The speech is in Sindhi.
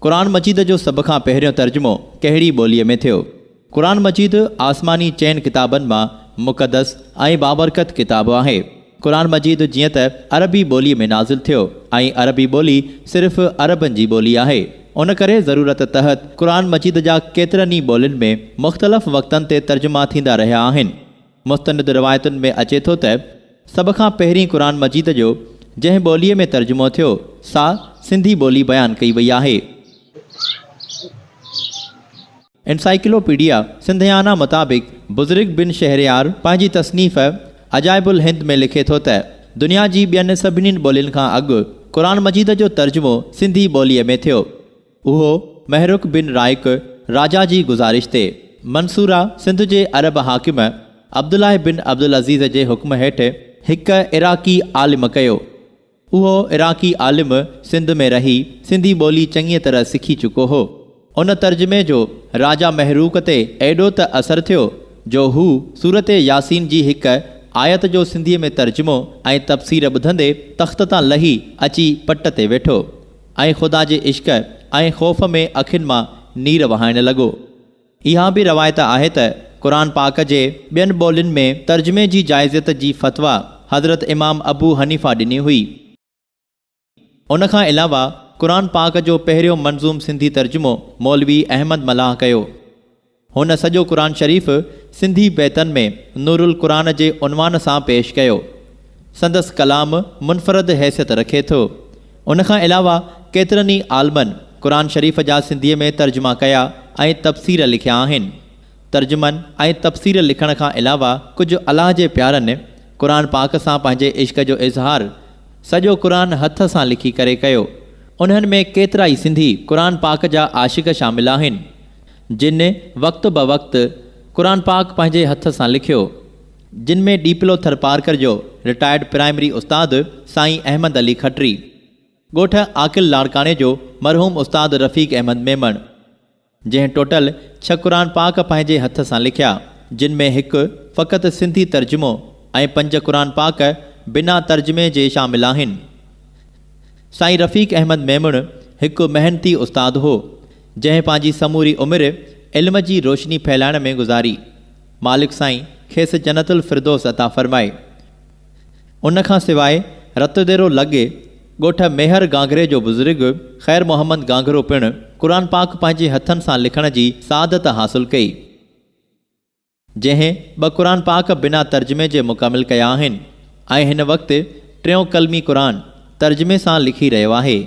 قرآن مجيد جو سڀ کان پهريون ترجمو ڪهڙي ٻوليء ۾ ٿيو؟ قرآن مجيد آسماني چئن ڪتابن مان مقدس ۽ بابرڪت ڪتاب آهي. قرآن مجيد جيئن ته عربي ٻوليء ۾ نازل ٿيو ۽ عربي ٻولي صرف عربن جي ٻولي آهي، ان ڪري ضرورت تحت قرآن مجيد جا ڪيترن ئي ٻولين ۾ مختلف وقتن تي ترجما ٿيندا رهيا آهن. مستند روايتن ۾ اچي ٿو ته سڀ کان پهرين قرآن مجيد جو جنهن ٻوليء ۾ ترجمو ٿيو، سا سنڌي ٻولي بيان ڪئي وئي آهي. انسائيڪلوپيڊيا سنڌيانا مطابق بزرگ بن شهريار پنهنجي تصنيف عجائب الهند ۾ لکي ٿو ته دنيا جي ٻين سڀني ٻولين کان اڳ قرآن مجيد جو ترجمو سنڌي ٻوليء ۾ ٿيو. اهو محرق بن رائق راجا جي گذارش تي منصوره سنڌ جي عرب حاڪم عبدالله بن عبدالعزيز جي حڪم هيٺ هڪ عراقي عالم ڪيو. اهو عراقي عالم سنڌ ۾ رهي سنڌي ٻولي چڱيء طرح سکي چڪو هو. ان ترجمي جو راجا محروق تي ايڏو ته اثر ٿيو جو هو سورة ياسين جي هڪ آيت جو سنڌيء ۾ ترجمو ۽ تفسير ٻڌندي تخت تان لهي اچي پٽ تي ويٺو. ۽ خدا جي عشق ۽ خوف ۾ اکين مان نير وهائڻ لڳو. اها به روايت آهي ته قرآن پاڪ جي ٻين ٻولين ۾ ترجمي جي جائزيت جي فتويٰ حضرت امام ابو حنيفه ڏني هئي. ان کان علاوه قرآن پاڪ جو پهريون منظوم سنڌي ترجمو مولوي احمد ملاح ڪيو. هن سڄو قرآن شريف سنڌي بيتن ۾ نورالقرآن جي عنوان سان پيش ڪيو. سندس ڪلام منفرد حيثيت رکي ٿو. ان کان علاوه ڪيترن ئي عالمن قرآن شريف جا سنڌيء ۾ ترجما ڪيا ۽ تفسير لکيا آهن. ترجمن ۽ تفسير لکڻ کان علاوه ڪجهه الله جي پيارن قرآن پاڪ سان پنهنجي عشق جو اظهار سڄو قرآن هٿ سان لکي ڪري ڪيو. انهن ۾ ڪيترائي سنڌي قرآن پاڪ جا عاشق شامل آهن. جن وقت بوقت قرآن پاڪ پنهنجي هٿ سان لکيو، جن ۾ ڏيپلو ٿرپارڪر جو رٽائرڊ پرائمري استاد سائين احمد علي کٽري، ڳوٺ عاقل لاڙڪاڻي جو مرحوم استاد رفيق احمد ميمڻ، جنهن ٽوٽل ڇهه قرآن پاڪ پنهنجي هٿ سان لکيا، جن ۾ هڪ فقط سنڌي ترجمو ۽ پنج قرآن پاڪ بنا ترجمي جي شامل آهن. سائين رفيق احمد ميمڻ هڪ محنتي استاد هو، جنهن پنهنجي سموري عمر علم جي روشني ڦهلائڻ ۾ گذاري. مالڪ سائين کيس جنت الفردوس عطا فرمائي. ان کان سواء رتوديرو لڳ ڳوٺ ميهر گانگهري جو بزرگ خير محمد گانگهرو پڻ قرآن پاڪ پنهنجي هٿن سان لکڻ جي سعادت حاصل ڪئي. جنهن ٻه قرآن پاڪ بنا ترجمي جي مڪمل ڪيا آهن ۽ هن وقت ٽيون قلمي قرآن ترجمي سان لکي رهيو آهي.